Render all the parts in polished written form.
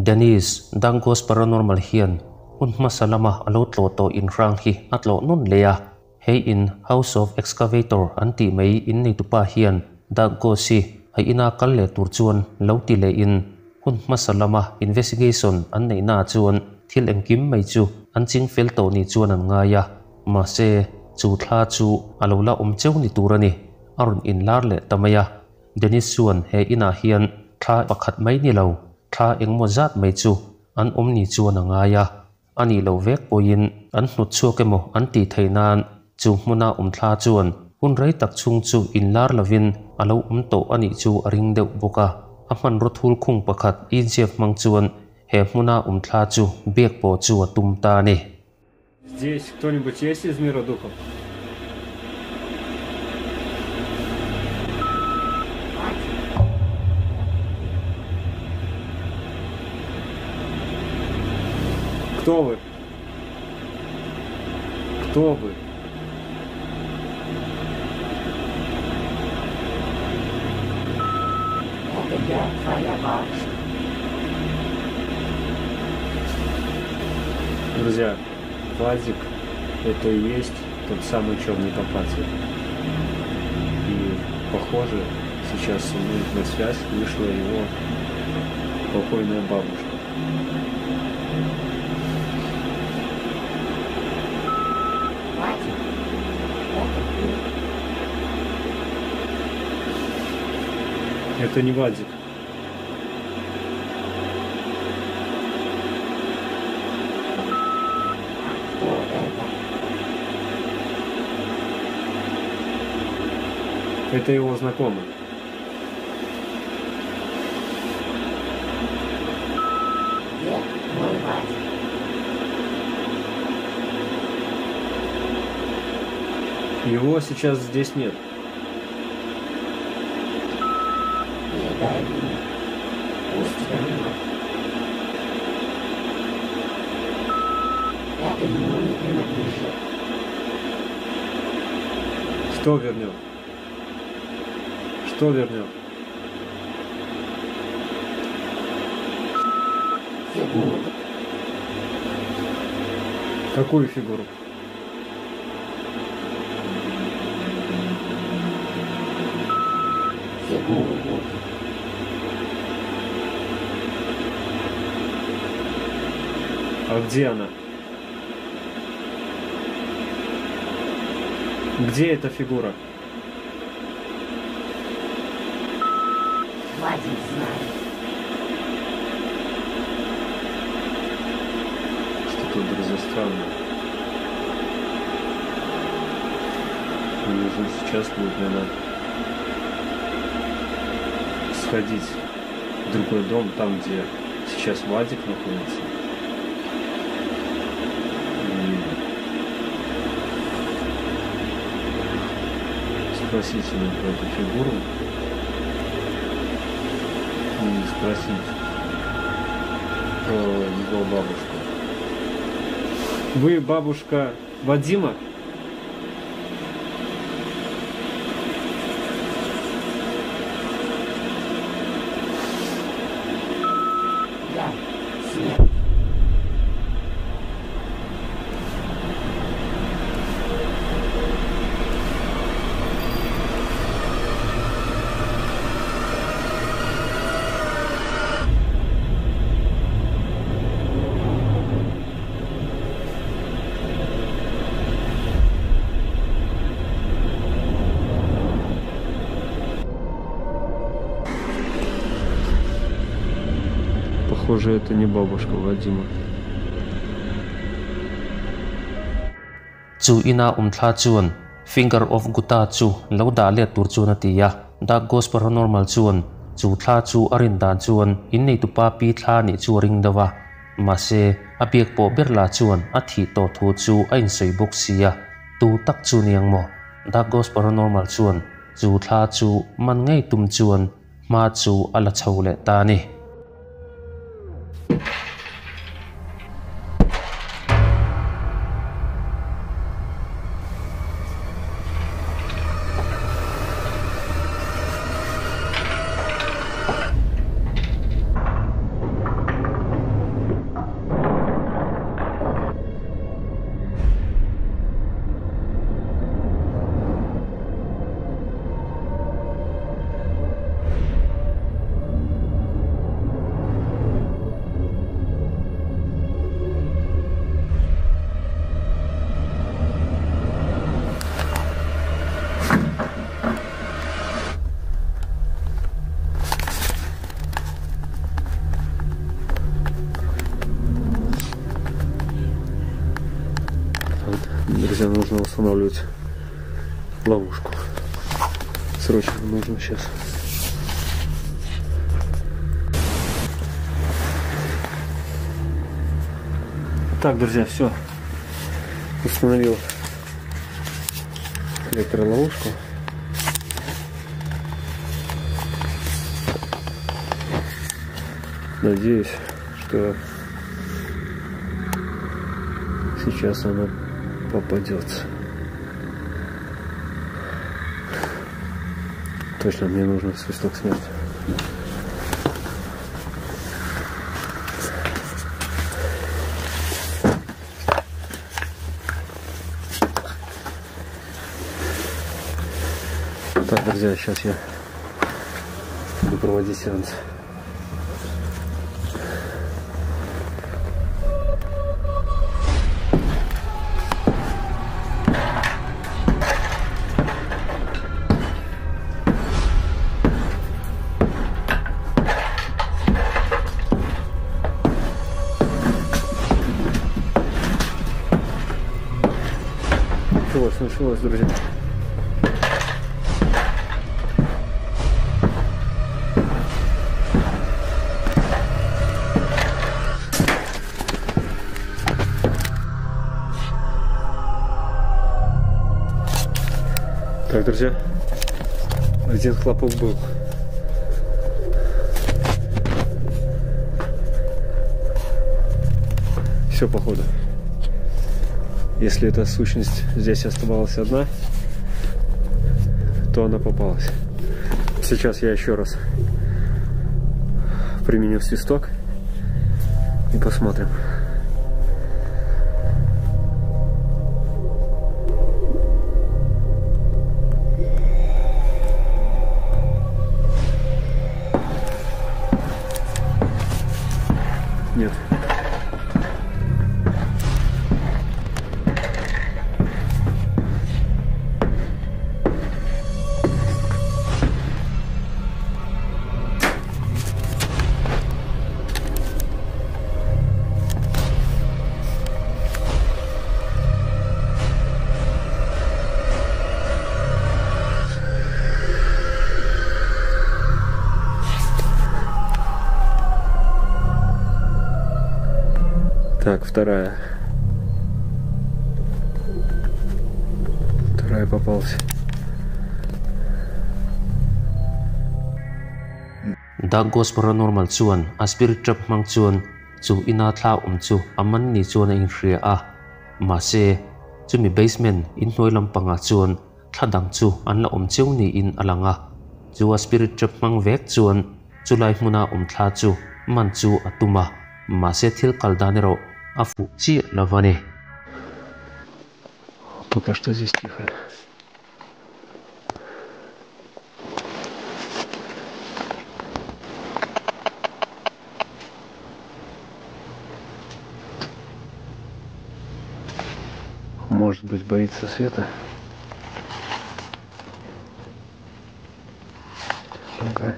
Dennis, Dangos Paranormal hian hun hmasa lama a lo tlawh tawh inhrang hi a tlawh nawn leh a. Hei in House of Excavator an tih mai in neitupa hian Dangos hi a ina kal leh tur chuan lo ti lehin hun hmasa lama investigation an neihnaah chuan thil engkim mai chu an ching fel tawh ni chuan an ngai a. Mahse, chu thla chu a lo la awm cheu ni tur a ni, a rawn inlar leh ta mai a. Dennis chuan he inah hian thla pakhat mai ni lo, thla engmaw zat mai chu an awm ni chuan a ngai a. A nih loh vek pawhin an hnut chhuak emaw an tih theih nan chu hmuna awm thla chuan hun rei tak chhung chu inlar lovin a lo awm tawh a nih chu a ring deuh bawk a. A hmanraw thul khung pakhat inziak hmang chuan he hmuna awm thla chu biak pawh chu a tum ta a ni. Здесь кто-нибудь есть из мира духов? Кто вы? Кто вы? Это я, твоя бабушка. Друзья, Вадик это и есть тот самый черный копатель. И, похоже, сейчас со мной на связь вышла его покойная бабушка. Вадик, это ты. Это не Вадик. Кто это? Это его знакомый. Где мой Вадик? Его сейчас здесь нет. Передай ему. Пусть вернет. Это ему не принадлежит. Что вернет? Что вернет? Фигуру. Какую фигуру? Фигуру Будды. А где она? Где эта фигура? Вадик знает. Что-то, друзья, странное. Мне нужно сейчас будет, наверное, сходить в другой дом, там, где сейчас Вадик находится. И спросить у него про эту фигуру. И спросить про его бабушку. Вы бабушка Вадима? Я смерть. Похоже, это не бабушка Вадима. Chu ina awm thla chuan Finger of Guta chu lo dah let tur chuan a ti a. Dark Ghost Paranormal chuan chu thla chu a rin dan chuan inneitupa pi thla nih chu a ring deuh a. Mahse, a biak pawh ber lah chuan a thih tawh thu chu a insawi bawk si a. Tu tak chu ni ang maw? Dark Ghost Paranormal chuan chu thla chu man ngei tum chuan hma chu a la chho leh ta a ni. Друзья, нужно устанавливать ловушку. Срочно нужно сейчас. Так, друзья, все. Установил электроловушку. Надеюсь, что сейчас она попадется. Точно, мне нужен свисток смерти. Так, друзья, сейчас я буду проводить сеанс. Началось, началось, друзья. Так, друзья, один хлопок был. Все, походу. Если эта сущность здесь оставалась одна, то она попалась. Сейчас я еще раз применю свисток и посмотрим. Нет. Так, вторая. Вторая попалась. Dark Ghost Paranormal chuan a spirit trap hmang chuan chu ina thla awm chu a man ni chuan a inhria a. Mahse, chumi basement inhnuai lampangah chuan thla dang chu an la awm cheu niin a lang a. Chu a spirit trap hmang vek chuan chulai hmuna awm thla chu man chu a tum a. Mahse thil kal dan erawh a fuh chiah lo a ni. Пока что здесь тихо. Может быть, боится света. Ну-ка.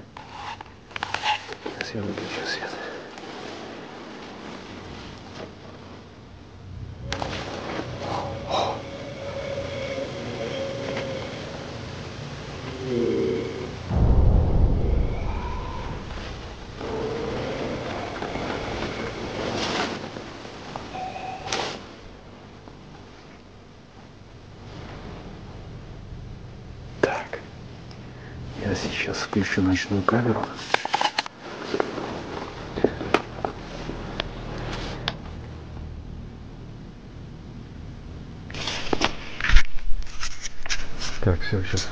Сейчас я выключу свет. Я сейчас включу ночную камеру. Так, все, сейчас.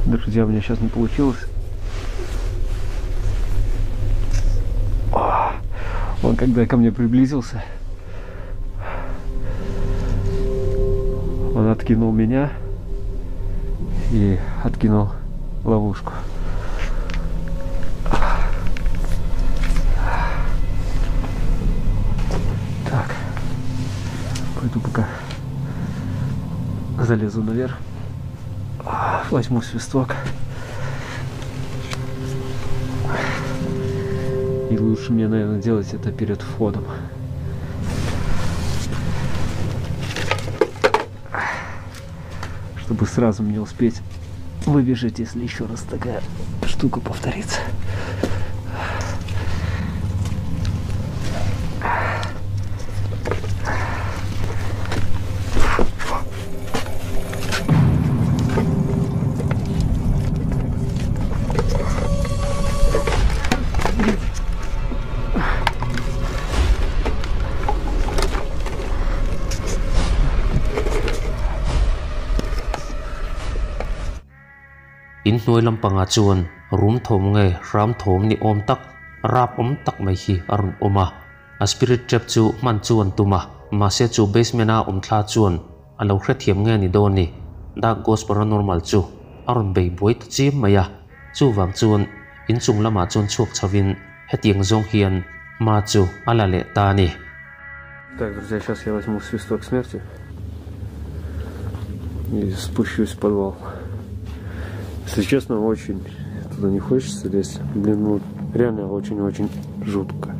Друзья, у меня сейчас не получилось. Он когда ко мне приблизился, он откинул меня и откинул ловушку. Так, пойду пока залезу наверх, возьму свисток. И лучше мне, наверное, делать это перед входом. Чтобы сразу мне успеть выбежать, если еще раз такая штука повторится. In hnuai lampangah chuan rum thawm nge hram thawm ni awm tak, rap awm tak mai hi a rawn awm a. A spirit trap chu hman chu an tum a, mahse chu basement a awm thla chuan a lo hrethiam nge ni dawn ni. Dark Ghost Paranormal chu a rawn bei buai ta chim mai a, chuvang chuan inchung lamah chuan chhuak chhovin hetiang zawng hian hma chu a la leh ta a ni. Так, друзья, сейчас я возьму свисток смерти и спущусь в подвал. Если честно, очень туда не хочется лезть. Блин, реально очень-очень жутко.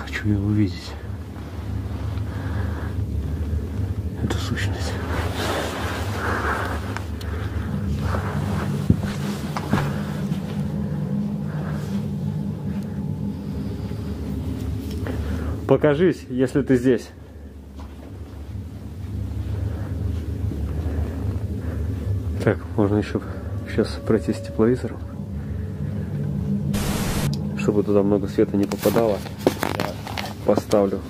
Хочу ее увидеть. Эту сущность. Покажись, если ты здесь. Так, можно еще сейчас пройти с тепловизором, чтобы туда много света не попадало. Я поставлю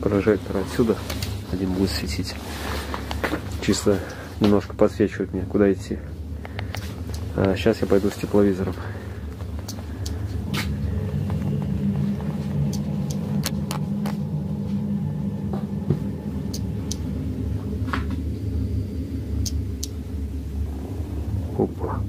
прожектор отсюда. Один будет светить. Чисто немножко подсвечивает мне, куда идти. А сейчас я пойду с тепловизором. Опа.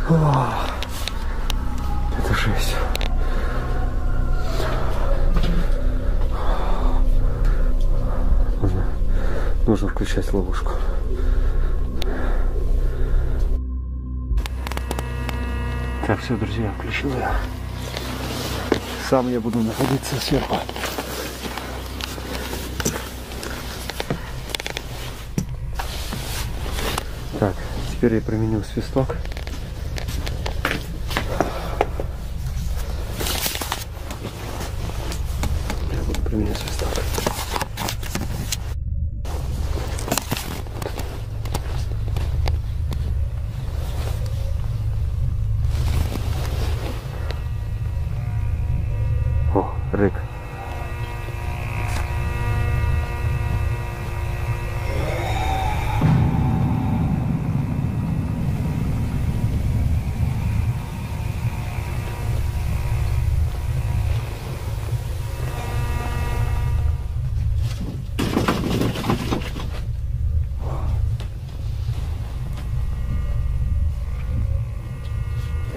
Это жесть. Нужно, нужно включать ловушку. Так, все, друзья, включил я. Сам я буду находиться сверху. Так, теперь я применил свисток. Я буду применять свисток. О, рык.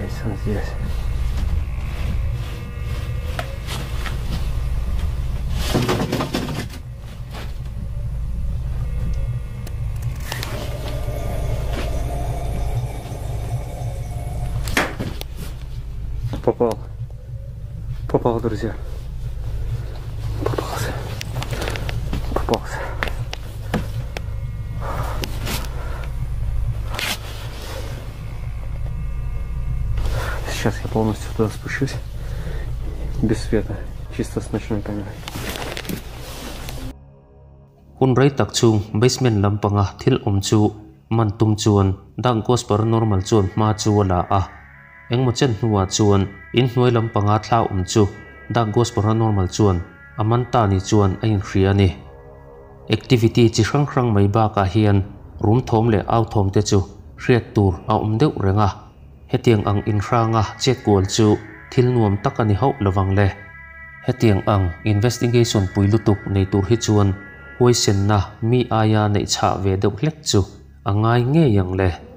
Есть он здесь. Попал. Попал, друзья. Попался. Попался. Сейчас я полностью туда спущусь. Без света. Чисто с ночной камерой. Hun rei tak chhung basement lampanga thil awm chu man tum chuan Dark Ghost Paranormal chuan hma chu a la a. Engmaw chen hnuah chuan inhnuai lampanga thla awm chu Dark Ghost Paranormal chuan a man ta ni chuan a inhria a ni. Activity chi hrang hrang mai bakah hian rum thawm leh au thawm te chu hriat tur a awm deuh reng a. Hetiang ang inhranga chet kual chu thil nuam tak a ni hauh lovang le. Hetiang ang investigation pui lutuk nei tur hi chuan huaisenna mi aia neih chhah ve deuh hlek chu a ngai ngei ang le.